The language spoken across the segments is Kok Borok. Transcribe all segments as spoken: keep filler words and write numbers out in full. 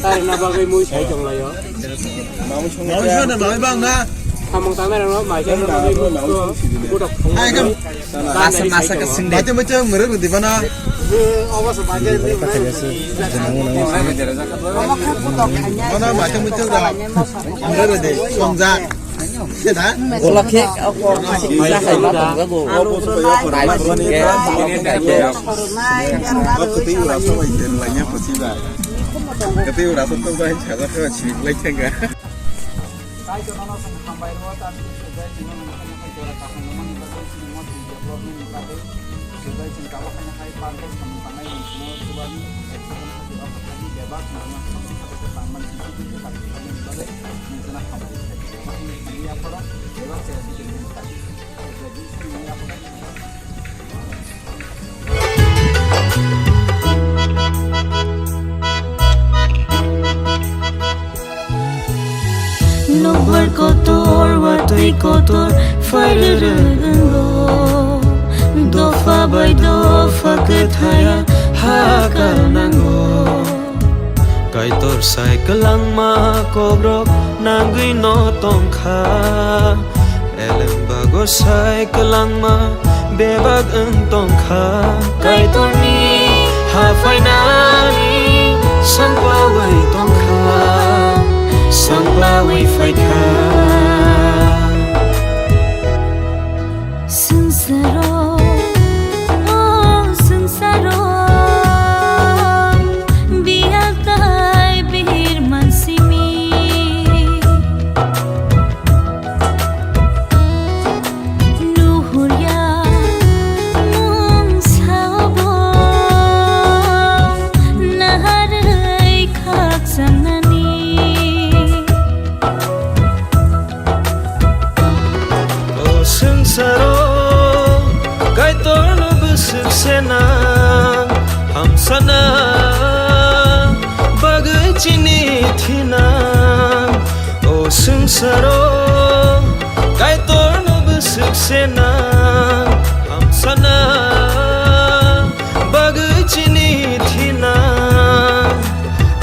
Tarina bagwi mui sai tonglaio. Mui sona mui bang na. Samung tangnai rokno mai khe bagwi mui botok. Hai kam. Masa masa ke sing de. Mate mui chang mere rudi bana. Mana mate mui chang da. Mere rudi songjak. Ola khe, o, o, hai ma tong jago. Bai sing khe, o, o, hai khe. Nokbar kotor, watwi kotor, phairwrwk wngo. Dopha bai dopha kwthaya hakal nango. Kaitor sai kwlangma kokrok nangwi no tongkha. Eleng bago sai kwlangma bebak wng tongkha. Kaitorni ha phainani sangpawi tongkha, sangpawi phaikha. Swngsaro, o swngsaro, biyal tai bihir mansimi. Nuhurya mungsa obo naharwi khakchangnani. O swngsaro Kaitorno bwswk se nang, hamsana bagwi chini thinang. O swngsaro Kaitorno bwswk se nang, hamsana bagwi chini thinang.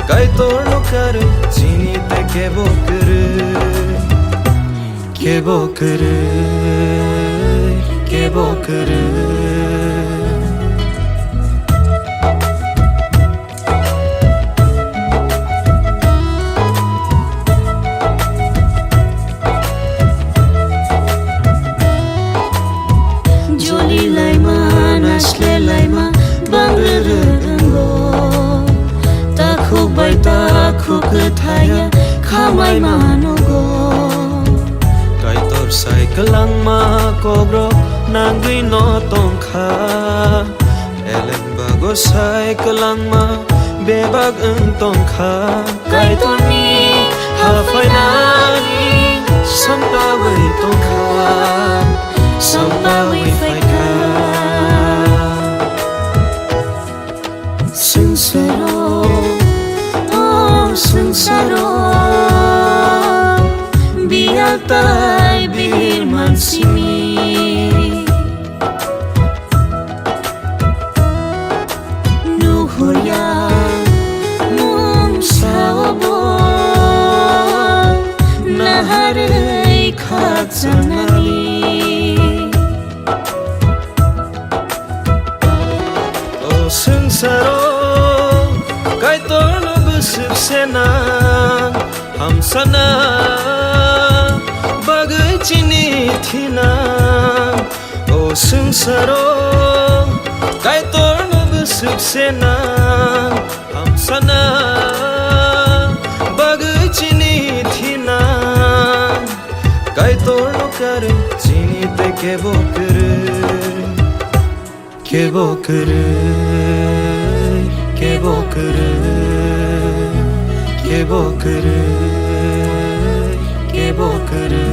Kaitorno karwi chini tei kebo kwrwi, kebo kwrwi, kebo kwrwi. Joli laima, nasle laima, bangrwrwk wngo. Takhuk bai takhuk kwthaya khamai manugo. Kaitor sai kwlangma kokrok nangwi no tongkha. Eleng bago sai kwlangma bebak wng tongkha. Kaitorni ha phainani sampawi tongkha, sampawi phaikha. Swngsaro, o swngsaro, biyal tai bihir mansimi. Nuhurya mungsa obo naharwi khakchangnani. O swngsaro Kaitorno bwswk se nang, hamsana bagwi chini thinang. O swngsaro Kaitorno bwswk se nang, hamsana bagwi chini thinang. Kaitorno karwi chini tei kebo kwrwi, kebo kwrwi, kebo kwrwi, kebo kwrwi, kebo kwrwi.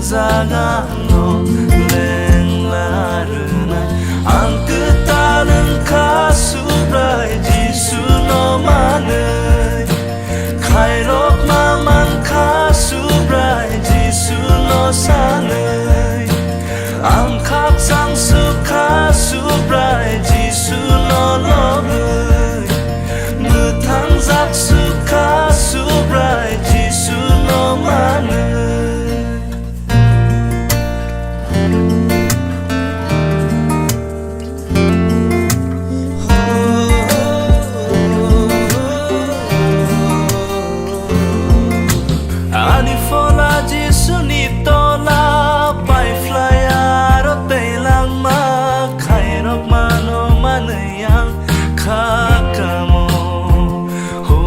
Jaga no lengla rwnai. Ang kwtal wngkha Subrai Jisu no manwi. Khairok ma mankha Subrai Jisu no sanwi. Ang khakchang sukha Subrai Jisu no lobwi. Mwthang jak sukha Subrai Jisu no manwi. Ani phola Jisuni tola paiphlai aro tei langma khairok mano manwi ang kha kamo. Ho,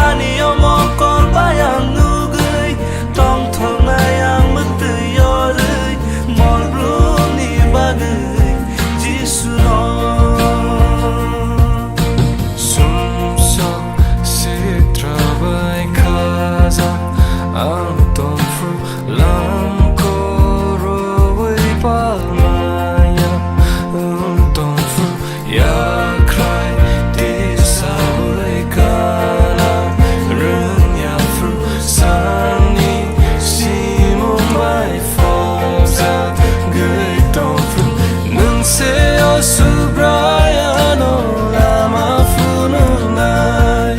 ani omokol bai ang nugwi tongthoknai ang mwtwi yorwi mol brumni bagwi Jisuno. Sumsok sitra bai khajak ang tongphru lam korowi palmaya ang tongphru. Yakhrai tisa bai kana rwngya phru sani simung bai phokjak gwi tongphru. Nwng se o Subrai ano lama phunuknai.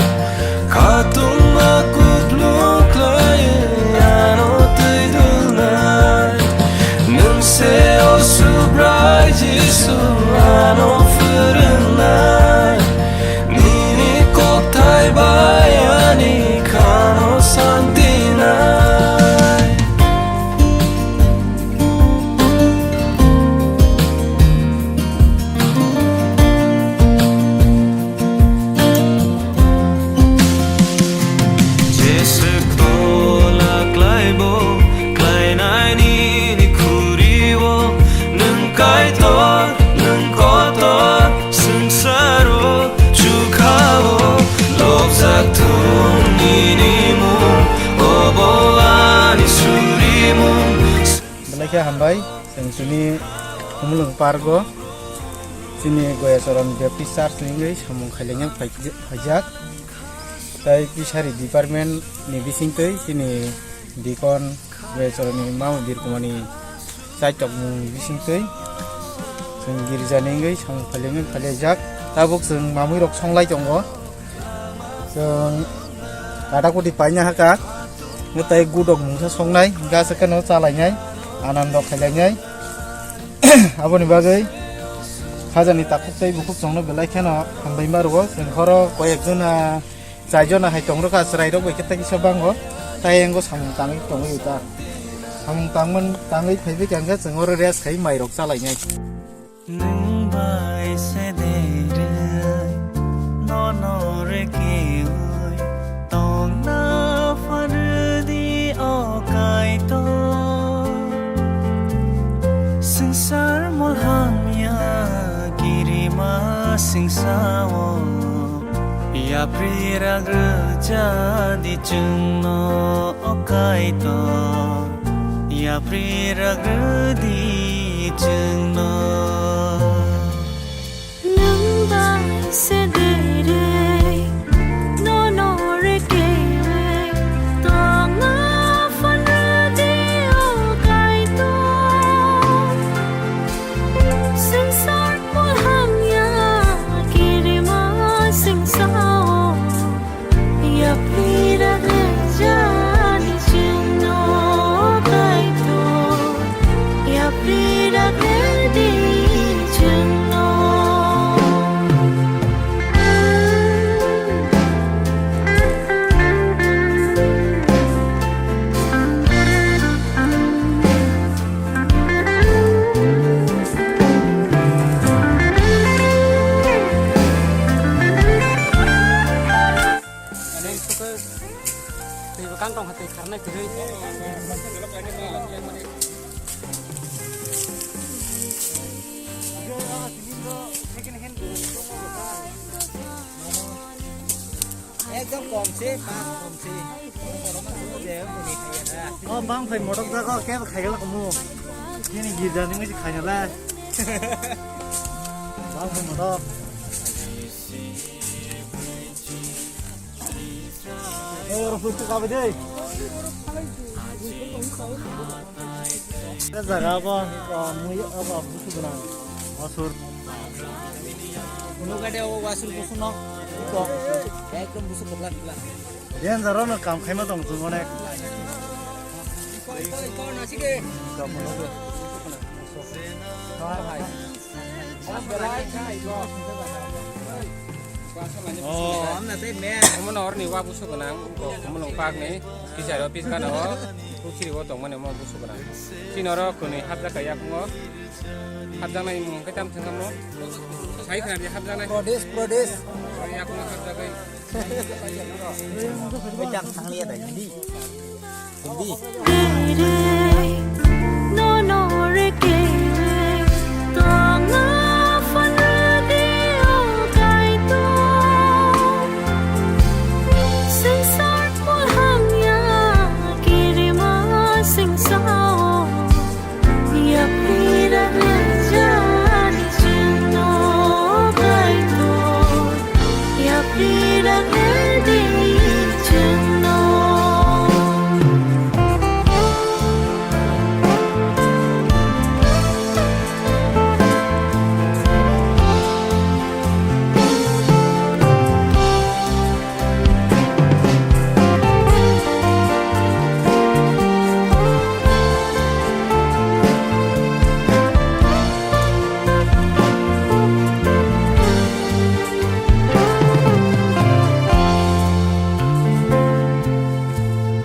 Khatungma kuplung khlaiwi ano twi dulnai. Nwng se o Subrai Jisu ano phwrwngnai. Nini kokthai bai ani khano santi nai. Jeswk tola klaibo, klainai nini khuri-o, nwng Kaitor, nwng kotor, swngcharo, chukha-o, lobjak thung nini mung, obo ani surimung. Belai khe hambai, chwng chini Khumulwng Park-o chini Goyacharan Baptist Church ni wngwi samung khailaiya phai-, phaijak. Tai Fishery Department ni bisingtwi chini Deacon Goyacharan ni Mama Birkumani chaitok mung bisingtwi chwng girja ni wngwi samung khailaiya phailaijak. Tabuk chwng mamwi rok songlai tongo. Chwng kata kuti paina haka. Mwtai gudok mungsa songnai, hingke aswk kheno chalainai, anando khailainai. Aboni bagwi hajani takhuk tei bukhuk chwngno belai kheno hambai ma rwo. Chwng horo koyek jona, chai jona hai tong rwkha, chwrairok bai khe tei kisa bango. Tai engko samung tangwi tongwi ta. Samung tangmani tangwi phaibai khe hingke chwng oro rest khai mairok chalainai. Nwng bai se derwi nono rwkheui tongna phan rwdi o Kaitor. Swngchar mol hamya kirima singsa-o yapri rak rwja di chwngno o Kaitor. Yapri rak rwdi chwngno. Nwng bai se derwi nono rwkheui tongna phan rwdi o Kaitor. Swngchar mol hamya kirima singsa-o. Yapri rak rwja di chwngno Kaitor, yapri rak rwdi chwngno. Twi bo kang tong kha, twi kharnai kwrwi. Ekdom kom se, paanch kom se. O bang phai motok jago kebo khaigal kumu. Nini girja ni musi khainala. Bang phai motok. Ey, oro futu kabe dei. Tei jaga bo, o, mui, o, bo, busu gwnang. Wasur. Uno gade o wasur busu no. Ito. Ekdom busu bwkla bwkla. Danger no kam khaima tong chung onek. Ito, ito, ito, nasike. Ito, ito. Har hai. Oh, omo no orni wa busu gwnang, kumulung park ni, kisaro pis gana o, pukhiri o tongmani omo busu gwnang. Chini oro kwnwi hapjak kha yakungo, hapjaknai mung khe tam thangkamo, sai khna di hapjaknai. Pradesh, Pradesh. Yakungo hapjagwi. Oi, jang thang liya da, Hindi. Hindi.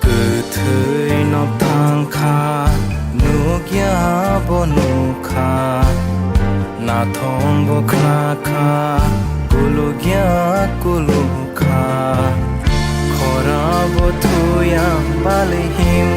Kwthwi nok thang kha, nukya bo nuk kha, nathong bo khna kha, kulukya kuluk kha, khora bo thuya bali him